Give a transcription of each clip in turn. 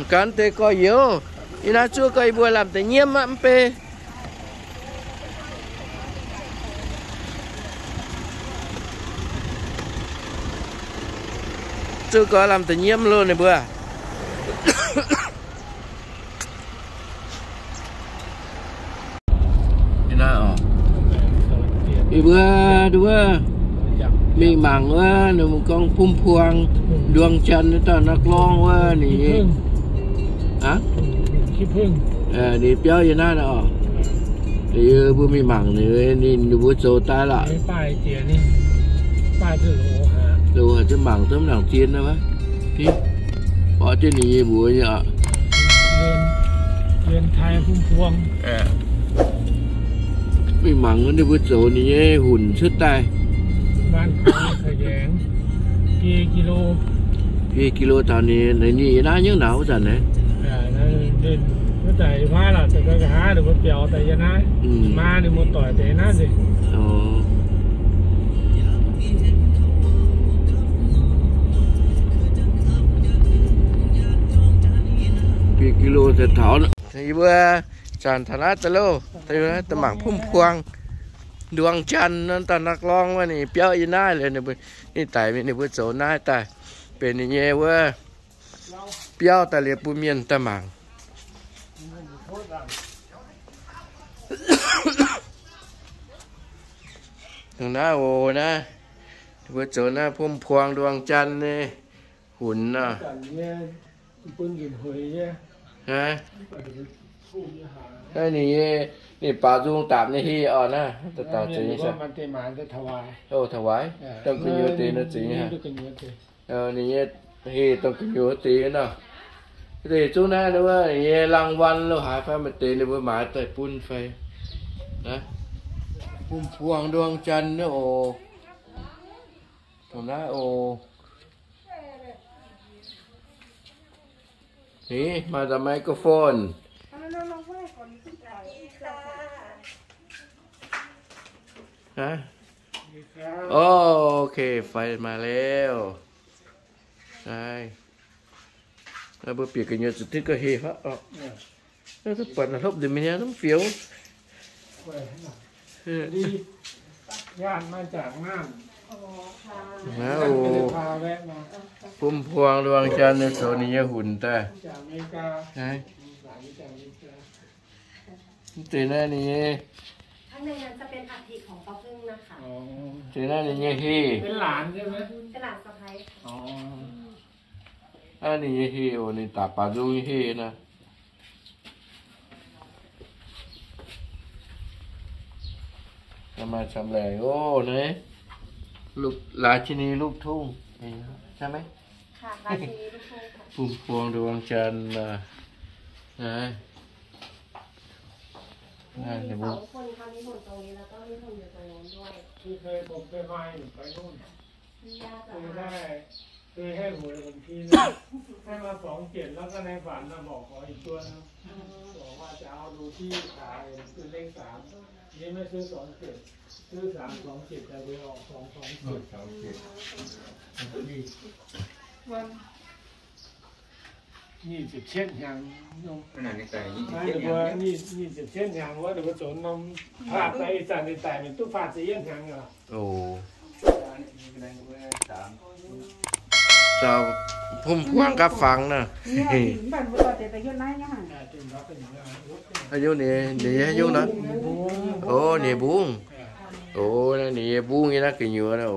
Gan deix gorx-youz, yie naaiv zuov gorx yie mbuo lamh deix nyiemv aqv, mv bei. Zuov gorx lamh deix nyiemv loh ninh mbuo. Yie mbuo, yie mbuo mingh mangc wuov, ninh mbuo gorngv Phum Phuang Nduang Jaan naaiv dauh นักร้อง wuov ninh nyei. Aa, ninh biauv yie naaiv oc. Yie mbuo mingh mangc ninh, ninh mbuo zoux daaih lorqc. Loz haic, mangc duqv mv nangc zien wuov. Orv jienv ninh nyei mbuox nyei oc. Mingh mangc ninh mbuo zoux ninh nyei hunc cuotv daaih. Biei kilo taux ninh, ninh yie naaiv nyungc naux wuov zanc naaiv. Biei kilo taux, yie mbuo zanc taux naaiv daaih loh, daaih mangc Phum Phuang Nduang Jaan naaiv dauh นักร้อง wuov ninh biauv yie naaiv. Ninh daic mingh ninh mbuo zoux naaiv daaih benx ninh nyei wuov biauv daaih liuz bun mienh daaih mangc. Dongh naaiv oc, naaiv ninh mbuo zoux naaiv Phum Phuang Nduang Jaan nyei hunc nor. Naaiv ninh nyei, ninh baaux nzung dapc nyei heh oc naaiv, dauh dauh zeix nyei. Taux waaic, dongh gu'nyuoz deix nor zeix nyei. Ninh nyei heh dongh gu'nyuoz deix nor. Deix zungv naaiv wuov ninh nyei รางวัล lo haaix fai maaih deix ninh mbuo maaiz daaih bun fai. Phum Phuang Nduang Jaan naaiv oc. Dongh naaiv oc. Ni, maaih deix microphone. Aa, o, ok, fai maaih liuz. Naaiv, mbuo bieqc gu'nyuoz zuqc duqv ga'heh faqv oc. Naaiv duqv buatc hlopv nzengc mingh nyei, mv fioux. Naaiv oc, Phum Phuang Nduang Jaan nyei zoux ninh nyei hunc daaih. Mv zeiz naaiv ninh nyei. ข้างในนั้นจะเป็นอัฐิของป้าผึ้งนะคะ Zeiz naaiv ninh nyei heh. เป็นหลานใช่ไหม เป็นหลานสะใภ้ค่ะ Naaiv ninh nyei heh oc, ninh daaih baaux nzung nyei heh nor. Maaih camv laengc oc naaiv. ราชินีลูกทุ่ง ใช่ไหม ค่ะ ราชินีลูกทุ่งค่ะ Phum Phuang Nduang Jaan naaiv. มีสองคนค่ะ มีหุ่นตรงนี้แล้วก็มีหุ่นอยู่ตรงนู้นด้วย ที่เคยผมเคยมาอยู่ไปนู่น มีญาติเหรอ เคยได้ คะ เคยให้หวยผมทีนึง ให้มาสองเจ็ด แล้วก็ในฝันมาบอกขออีกตัวนึง อ๋อ บอกว่าจะเอาดูที่ขาเห็นเป็นเลขสาม ทีนี้ไม่ซื้อสองเจ็ด ซื้อสามสองเจ็ด แต่ไปออกสองสองเจ็ด สองเจ็ด วัน Nyic ziepc cietv hnyangx nor. Nyic, nyic ziepc cietv hnyangx wuov, ninh mbuo zoux norm faah daaih ih zanc ninh daic mingh duqv faah ziepc yietv hnyangx oc. Oc. Zaux Phum Phuang gapv fangx nor. Haaix nyungc ninh, ninh haaix nyungc nor? Oc, ninh mbungv. Oc, ninh nyei mbungv nyei naaiv gu'nyuoz nor oc.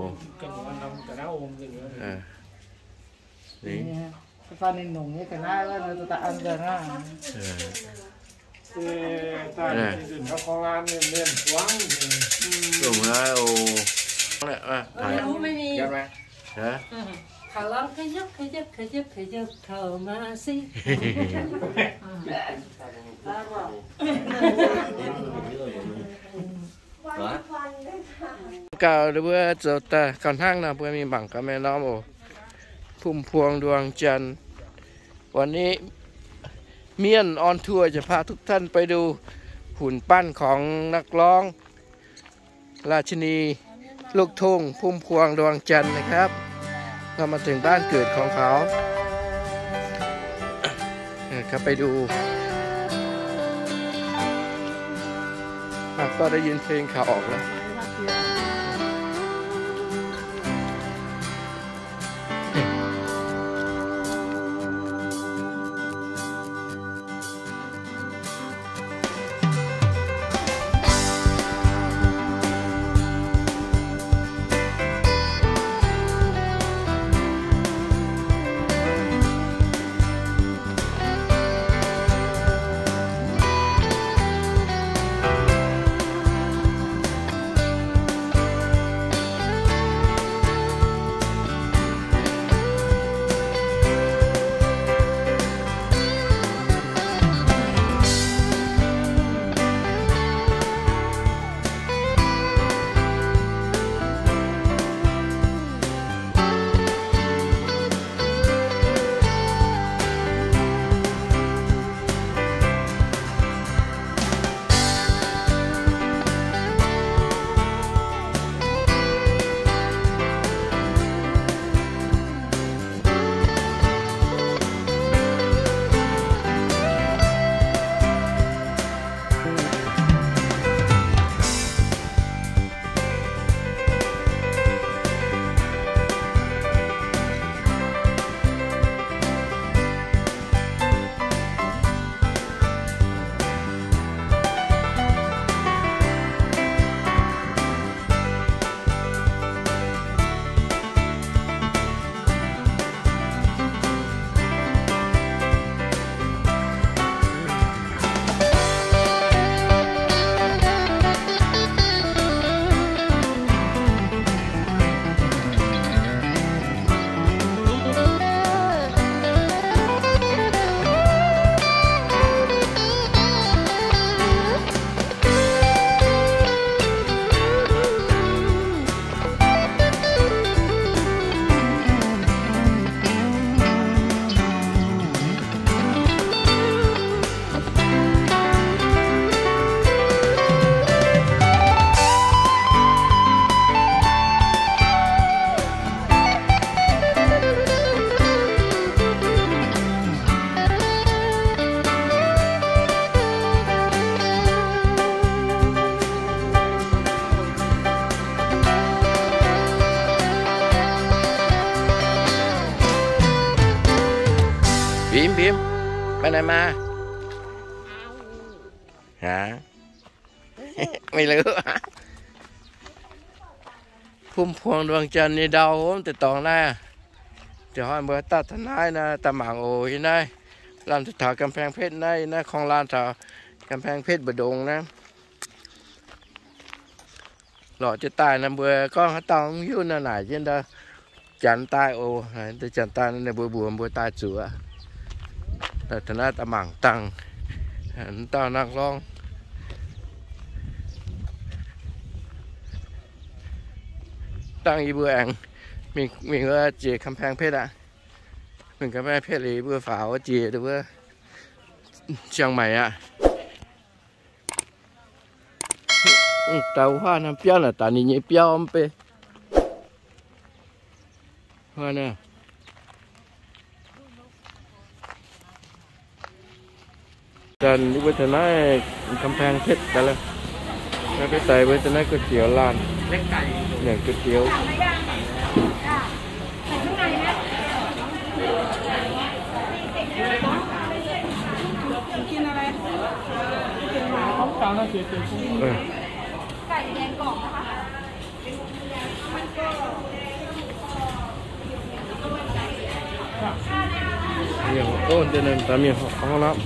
Ninh Ninh nongc nyei ga'naaiv wuov, ninh daaih an nzengc aqv. Dongh naaiv oc. ไม่รู้ ไม่มี Hả? ขอร้องขยับขยับขยับขยับเข้ามาสิ Gauh mbuo zoux daaih gauh hnangv nor, mbuo mingh mangc gaax maiv norm oc. Phum Phuong Nduang Jaan. วันนี้ Miên on tour จะพาทุกท่านไปดูหุ่นปั้นของนักร้องราชินีลูกทุ่ง พุ่มพวงดวงจันทร์นะครับ เรามาถึงบ้านเกิดของเขา ครับ ไปดู อ่ะ ก็ได้ยินเพลงเขาออกแล้ว พิมพ์ พิมพ์ ไปไหนมา หา ไม่รู้ Phung Phuong Nduang Janx nyei ndau, mv deix dorngx naaiv. Da'hoi mbuo daaih taux naaiv nor, daaih mangc oc. Ih naaiv lamh taux กำแพงเพชร naaiv, naaiv korng laan taux กำแพงเพชร mbu'ndongx naaiv. Lorqc jienv daaih nor, mbuo gorngv haaix dauh mv hiuv nor, naaic jienv ndau janx daaih oc. Janx daaih nor, ninh mbuo mbuox mbuo daaih zuqc aqv. Daaih taux naaiv daaih mangc dangh, dauh นักร้อง dangh yie mbuo aengx mingh, mingh wuov jiex กำแพงเพชร aqv. Mingh กำแพงเพชร liuz yie mbuo faaux wuov jiex wuov เชียงใหม่ aqv. Daaih wuov haav hnangv biauv naaic, daaih ninh nyei biauv mv bei. Huaav naaiv. Daaih yie mbuo taux naaiv กำแพงเพชร daaih lorqc. Naaiv beiv daaih mbuo taux naaiv ก๋วยเตี๋ยว laanh. Nyanc ก๋วยเตี๋ยว. Ôh, deix naaiv daaih mingh ห้องน้ำ.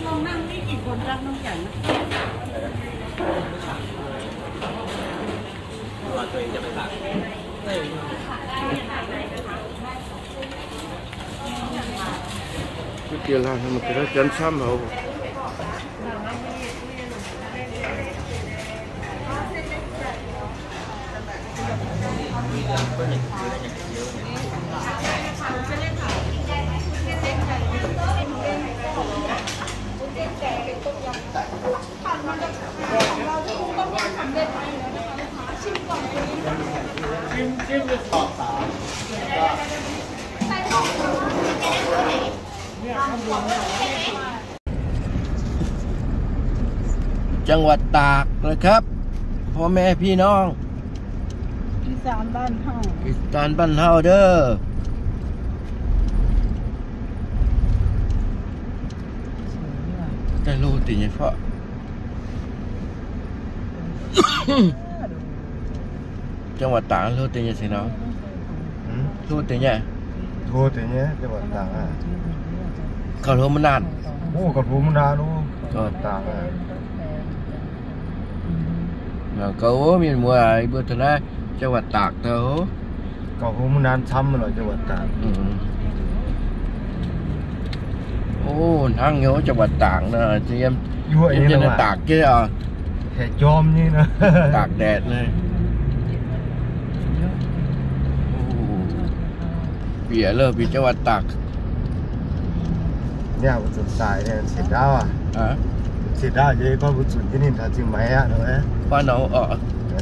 Butv dieh laanh mv deix janx camv haic. จังหวัดตากนะครับ พ่อแม่พี่น้อง อีสานบ้านเฮา อีสานบ้านเฮาเด้อ ได้รู้ติเนี่ยเพราะ จังหวัดตากรู้ติเนี่ยสิเนาะ หืม รู้ติเนี่ย รู้ติเนี่ย จังหวัดตากอ่ะ เขารู้มานาน โอ้ เขารู้มานานโอ้ จังหวัดตากอ่ะ แล้วก็ โอ้ มีหมู่หลายเบิดนะ จังหวัดตากเนาะ ก็คงมานานซ้ำแล้ว จังหวัดตาก อืม โอ้ นั่งอยู่จังหวัดตากนะ จะยัง อยู่ไอ้นี่ ยัง หรอวะ ตากเจ้า แถวจอมนี่นะ ตากแดดเลย โอ้ เปียกเลย เปียกจังหวัดตาก เนี่ย มันสนใจเนี่ย เสียดายอ่ะ ฮะ เสียดายเยอะ ก็มันสนที่นี่ ถ้าจริงไหมอ่ะ ถูกไหม บ้านเราออก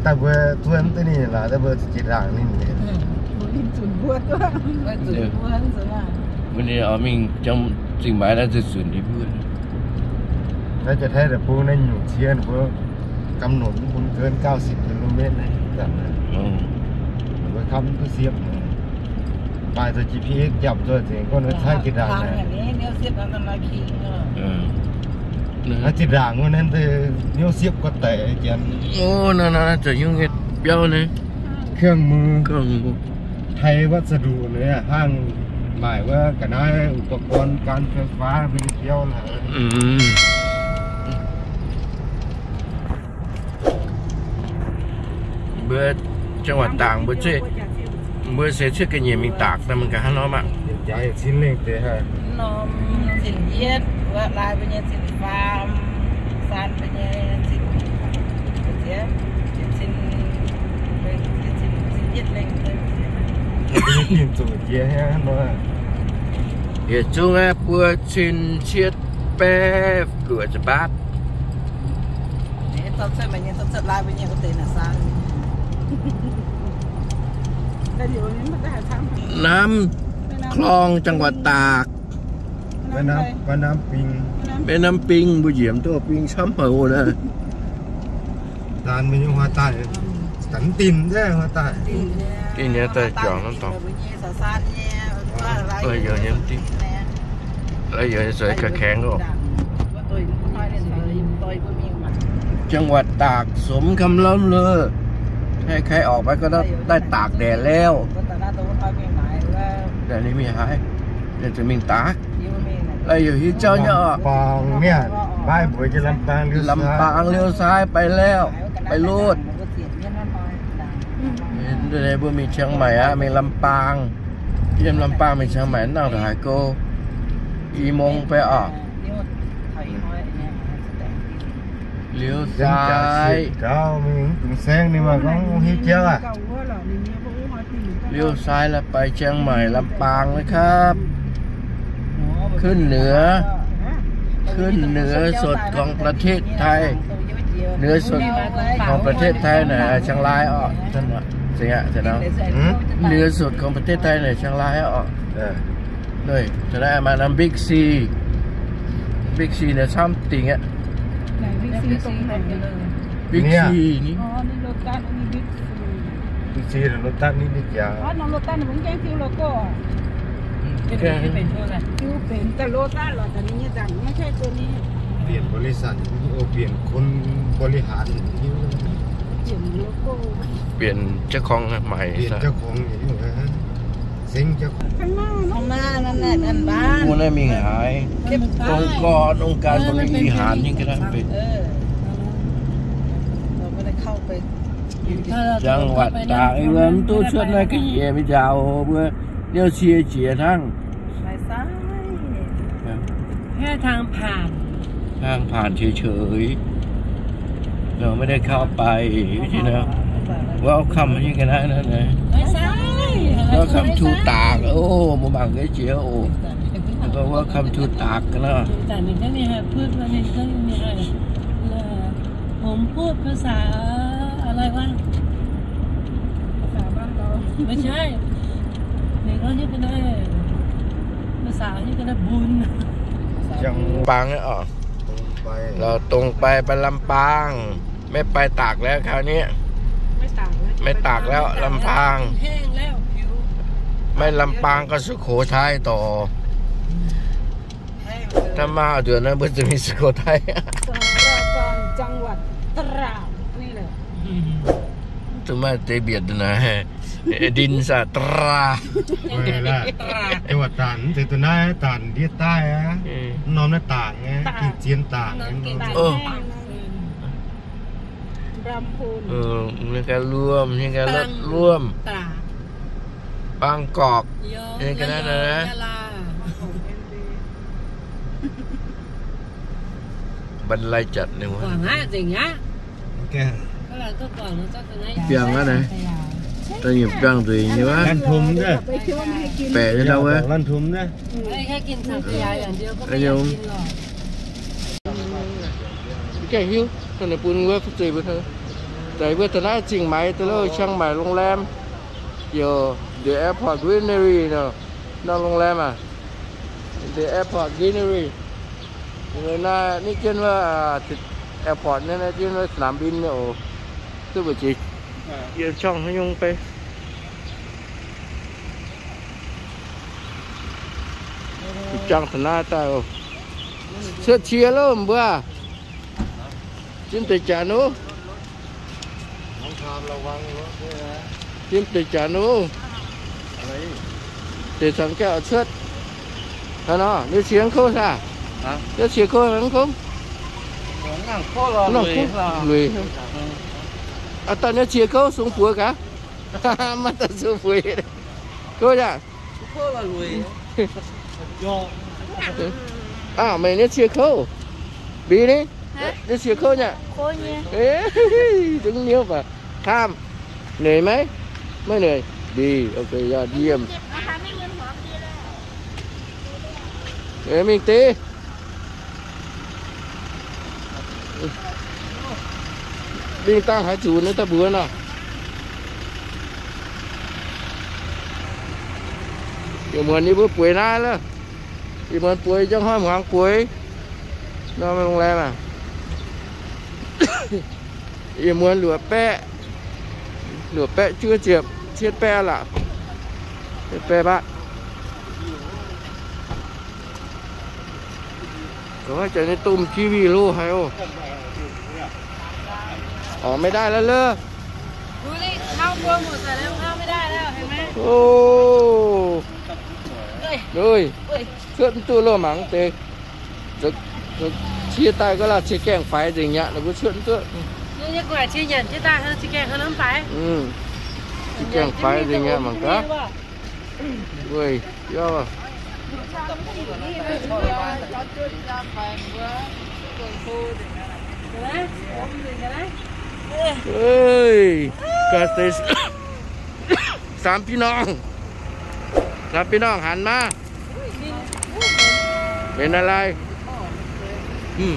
แต่เบอร์ทวนที่นี่ล่ะ แต่เบอร์จิตรางนี่เนี่ย อืม มันสนบัวตัว มันสนบัวสนอ่ะ วันนี้เอามิ่งจัง จริงไหมน่าจะสนที่พูด น่าจะแท้แต่ปูนั่นอยู่เชียนปู กำหนดมันเกินเก้าสิบกิโลเมตรนะ จำนะ อืม หรือว่าคำก็เสียบเนี่ย ปลายตัว จีพีเอส จับตัวเสียงก็เลยใช้กี่ด่านนะ ทางอย่างนี้เลี้ยวเสียบแล้วมันมาคิงอ่ะ เออ นะ ถ้าจิตด่างวันนั้นเธอเลี้ยวเสียบก็แตะเจียน โอ้ นั่นๆๆ จะยุ่งเฮ็ดเบี้ยวนี่ เครื่องมือ เครื่องมือ ไทยวัสดุเนี่ย ห้างหมายว่ากระน้อยอุปกรณ์การไฟฟ้าเป็นเกี้ยวนะ อืม เบอร์จังหวัดตาก เบอร์เจ้ย เบอร์เสียเชื่อกระเหนี่ยมมีตาก แต่มันก็ห้าน้อมอ่ะ ยายสิ้นเล่งเตะฮะ น้อมสิ้นเย็ด ว่าลายเป็นยังสิ้นฟาร์ม ซานเป็นยังสิ้นเสีย สิ้น สิ้น สิ้นเย็ดเล่งเลย สิ้นสูงเจียฮะน้อย 也总啊，不曾切白，不是吧？ น้ำคลองจังหวัดตาก แม่น้ำ แม่น้ำปิง แม่น้ำปิง บ่เหยียบตัวปิงซ้ำเหรอนะ ตานมันอยู่หัวใต้ สันตินใช่หัวใต้ ตินเนี่ยใต้จ่องน้ำตก เออ เดี๋ยวยังติน แล้วเดี๋ยวจะใส่กระแข็งก็ออก จังหวัดตากสมคำล่ำลือ ใครๆออกไปก็ได้ ได้ตากแดดแล้ว แต่นี่ไม่หาย เดี๋ยวจะมีตาก แล้วอยู่ที่เจ้าเนี่ยออก ลำปางเนี่ย บ้านผมจะลำปางเลี้ยวซ้าย ลำปางเลี้ยวซ้ายไปแล้ว ไปโลด เห็นเลย บ่มีเชียงใหม่อะ มีลำปาง เยี่ยมลำปาง มีเชียงใหม่ นั่งถ่ายโก กี่โมงไปออก เลี้ยวซ้าย เก้าโมงถึงแซงนี่ว่าของเฮียเจียวอะ เลี้ยวซ้ายแล้วไปเชียงใหม่ลำปางนะครับ ขึ้นเหนือ ขึ้นเหนือสุดของประเทศไทย เหนือสุดของประเทศไทยนะ เชียงรายออก ท่านว่า เสีย เสียเนาะ หืม เหนือสุดของประเทศไทยนะ เชียงรายออก เออ ด้วย จะได้มาน้ำบิ๊กซี บิ๊กซีเนี่ย something อ่ะ ไหนบิ๊กซีตรงไหน บิ๊กซีนี่ อ๋อ นี่โลตัส อันนี้บิ๊กซี บิ๊กซีหรือโลตัสนี่นี่จ๋า อ๋อ น้องโลตัสเนี่ยผมแจ้งคิวโลโก้อะ แค่ คิวเป็นแต่โลตัสเหรอ แต่นี่จ๋าไม่ใช่ตัวนี้ เปลี่ยนบริษัท โอ้ เปลี่ยนคนบริหาร เปลี่ยนโลโก้ เปลี่ยนเจ้าของใหม่ เปลี่ยนเจ้าของอยู่นะ เซ็งเจ้าของ ข้างหน้าเนอะ ข้างหน้านั่นแหละ นั่นบ้าน พวกนั้นมีหาย เก็บป้าย องค์กร องค์การบริหารนี่ก็ได้เป็น เออ เราไม่ได้เข้าไป จังหวัดตาก ไอ้เวิร์มตู้ชวดน้อยก็เหี่ยไม่จะเอาเว้ย เดี๋ยวเชียร์เจียทั้ง ไม่ใช่ แค่ทางผ่าน ทางผ่านเฉยๆ เราไม่ได้เข้าไปที่นะ Welcome ที่กันนะนั่นนะ ไม่ใช่ Welcome to ตาก โอ้ บ่มักได้เจียว โอ้ แล้วก็ Welcome to ตากกันนะ แต่นี่ก็มีให้พูดว่านี่ก็มีให้ เอ่อ ผมพูดภาษาอะไรวะ ภาษาบ้านเรา ไม่ใช่ เดี๋ยวเขาเรียกกันได้ ภาษาเรียกกันได้บุญ จังปางเนี่ยอ๋อ เราตรงไป ไปลำปาง ไม่ไปตากแล้วคราวนี้ ไม่ตากแล้ว ลำปาง ไม่ลำปางก็สุโขทัยต่อ ถ้ามาเดือนนั้นมันจะมีสุโขทัย สหกรณ์จังหวัดตราดนี่แหละ 怎么这边的呢？ ดินสะตรา จังหวัดตราด จังหวัดตราด มันถือตัวนั้นตราดเดียใต้อะ อืม น้อมหน้าต่างไง ต่าง กินเจียนต่าง น้ำกินต่าง เออ แห้งนะ ลำพูน เออ มันก็ร่วม นี่ก็ร่วม ตราด บางกอก เยอะ นี่ก็นั่นนะ ยะลา บันไลจัดนี่หว่า 广啊，怎样？ Biang aqv naaiv. Da'nyeic biang nzueic nyei wuov. Lanh tum daaih. Baeqc nyei ndau wuov. Lanh tum daaih. แกหิว ตอนนี้ปุ้นเวิร์กเจอไปเถอะ แต่เวิร์กตอนนั้นจริงไหม ตะเล่าเชียงใหม่โรงแรม อยู่ the airport greenery เนาะ นอกโรงแรมอ่ะ the airport greenery เออ น่า นี่เจ้นว่า airport เนี่ยนะ เจ้นว่าสนามบินเนี่ย โอ้ ตึ้งไปจี เยี่ยมช่องให้ยุงไป จังขนาดตาย โอ้ เสื้อเชียร์แล้วเบื่อ Chính trị chả nô. Chính trị chả nô. Để thằng kéo xuất. Hả nó, nếu chia khô sao? Hả? Nếu chia khô hẳn không? Nó khô lùi. À, tao nếu chia khô xuống phủa cả. Mà tao xuống phủa. Khô chả? Khô là lùi. À, mày nếu chia khô. Bì đi. Hả? Nếu chia khô nhỉ? Khô nhỉ. Ê, đúng nhiều mà. Tham. Nể mấy? Mới nể. Đi, ok, giờ đi em. Ê, mình tí. Binh tăng hái chủ nữa ta búa nọ. Yie muonz yie mbuo bueix naaiv lov. Yie muonz bueix jangv hnoi hmuangx bueix. Nor maiv longx laeh maah. Yie muonz luoqc baeqv, luoqc baeqv juov ziepc, cietv baeqv laqc. Cietv baeqv baqv. Ov, jaax ninh domh G V loh haic oc. ออกไม่ได้แล้วเหรอ? ดูดิ เข้าครัวหมดแต่แล้วเข้าไม่ได้แล้ว เห็นไหม? โอ้ เอ้ย เอ้ย เอ้ย cuotv mv duqv loh mangc deix. Cie daaih ga'laah cie gaengh faix nzengc mi'aqv, ninh mbuo cuotv mv duqv. Cie gaengh faix nzengc mi'aqv mangc gaax. Weic, biauv. Ơi, gas station. สามพี่น้อง สามพี่น้องหันมา เป็นอะไร? อืม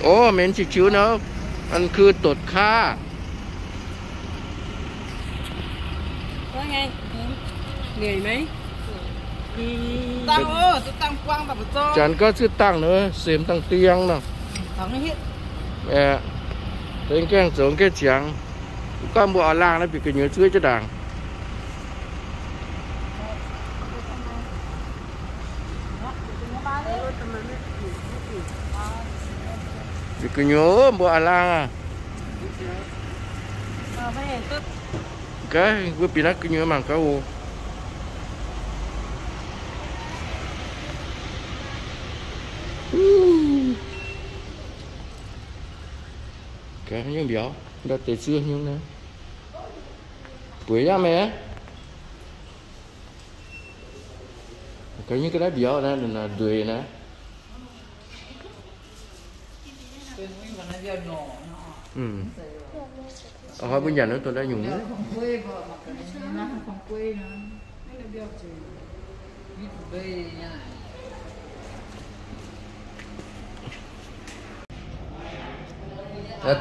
โอ้ เหม็นฉิวๆ เนอะ มันคือตดข้า ว่าไง เหนื่อยไหม? Tăng ơ, tăng quang, tăng bờ trông. Chắn có chức tăng nữa, xìm tăng tiếng nọ. Thắng hết. Ê, đến keng chống cái chén. Có mbuo oix laangh naaiv bieqc gu'nyuoz zuov jienv ndaangc. Bieqc gu'nyuoz mbuo oix laangh aqv. Gaax, mbuo bieqc naaiv gu'nyuoz mangc gaax oc. Gaax, nyungc mbiauz, ndau deix zuov nyungc naaiv. Bueix yangh meih. Gaax, nyungc ga'naaiv mbiauz naaiv, ndueic naaiv. Ov, mbuo nyanc wuov dongh naaiv nyungc.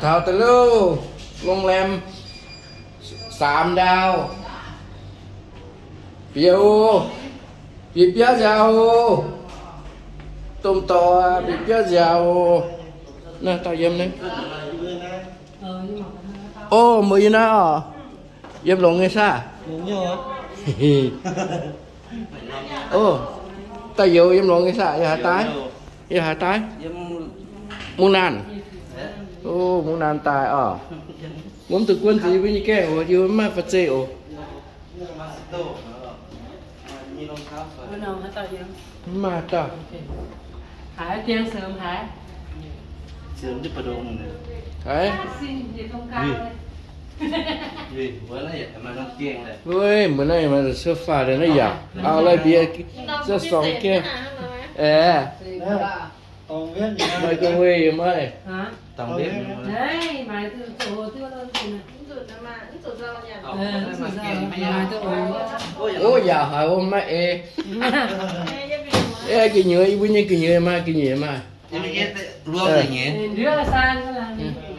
Taux daaih loh, โรงแรม สามดาว Bieqc oc. Bieqc biauv nziaauc oc. Domh dorc mbic biauv nziaauc. Naaiv dauh yiem naaiv. Ov, mbuo yiem naaiv oc. Yiem longx nyei saah? Ov, daaih youz yiem longx nyei saah? Yaac haaix daaih? Yaac haaix daaih? Mungv Naanh. Ov, Mungv Naanh daaih oc. Mbuo mv dungx guon zuqc yie mbuo nyei gaengh oc, yie mbuo mv maaih fa'zeiv oc. Mv maaih dauh. Haiz, mbuo naaiv maaih sofa naaiv yaac auv lai mbiex, za'sorng gaengh. Aeqv, maaih ga'wei yaac maaih. Ov, yaac haiz wuov maiv ei. Ei gu'nyuoz, yie mbuo nyei gu'nyuoz maaih, gu'nyuoz maaih.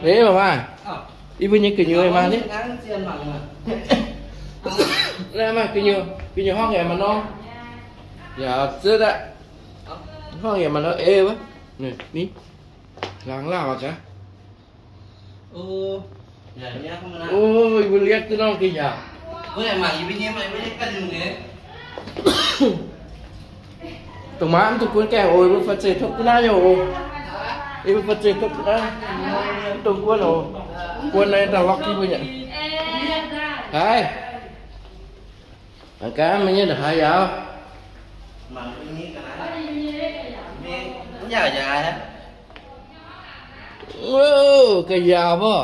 Ei, mv baac maaih. Yie mbuo nyei gu'nyuoz maaih ni. Naaiv maaih gu'nyuoz, gu'nyuoz horngh yaac maaih norm. Yaac zieqv aqv. Horngh yaac maaih norm ei wuov. Ni, laangz lauh aqv gaax. Ov, yie mbuo liepc duqv norm ga'nyiec. Dongh maaih mv dungx guon gaengh oc, yie mbuo fa'zeiv topv duqv naaiv nyei oc. Yie mbuo fa'zeiv topv duqv naaiv, mv dungx guon oc. Guon naaiv daaih lorqc yie mbuo nyei. Haiz. A'gaav maiv nyei ndongc haaix yaauc. Ov, ga'yaauc mbuo.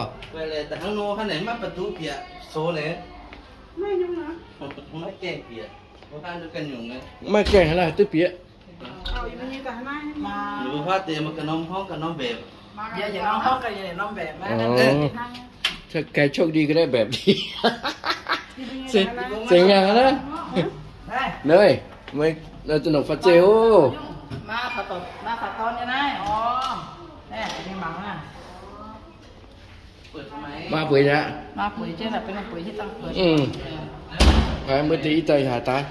Maiv gaengh haaix dauh duqv bieqc. Ga'naaiv mbaeqc. Ga'naaiv mbaeqc. Ga'naaiv mbaeqc. Ga'naaiv mbaeqc. Ga'naaiv mbaeqc. เจ๋งยังนะ เนย ไม่ เราจะหนุกฟาเจโอ มาเผยนะ อืม ไปเมื่อตีอีไตหาตาย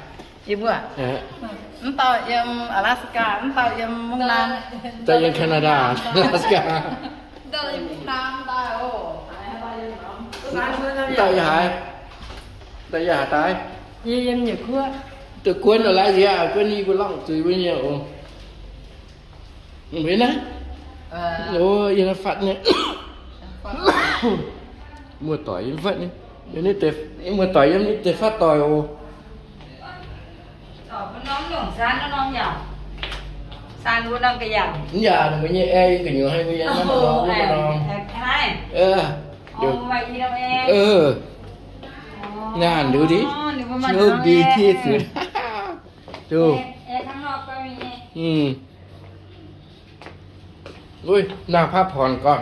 Yie mbuo, mv dauh yiem Alaska, mv dauh yiem Mungv Naan. Dauh yiem Canada, Alaska. Dauh yiem Mungv Naan daaih oc. Dauh yiem haaix? Dauh yiem haaix daaih? Yie yiem Nyiec Kuoqv. Da'guon laaix nziex, guon yie mbuo lorngh zuiz mbuo nyei oc. Mv naaiv. Ov, yie naaiv fatv nyei. Muoz-doic yiem fatv nyei. Muoz-doic yiem deix fatv doic oc. Mv yaac mbuo nyei aer yiem gu'nyuoz haiz mbuo yiem naaiv norm wuov norm. Naanh liuz diqv, โชคดีที่สุด. Duqv. Ui, nangh พักผ่อนก่อน.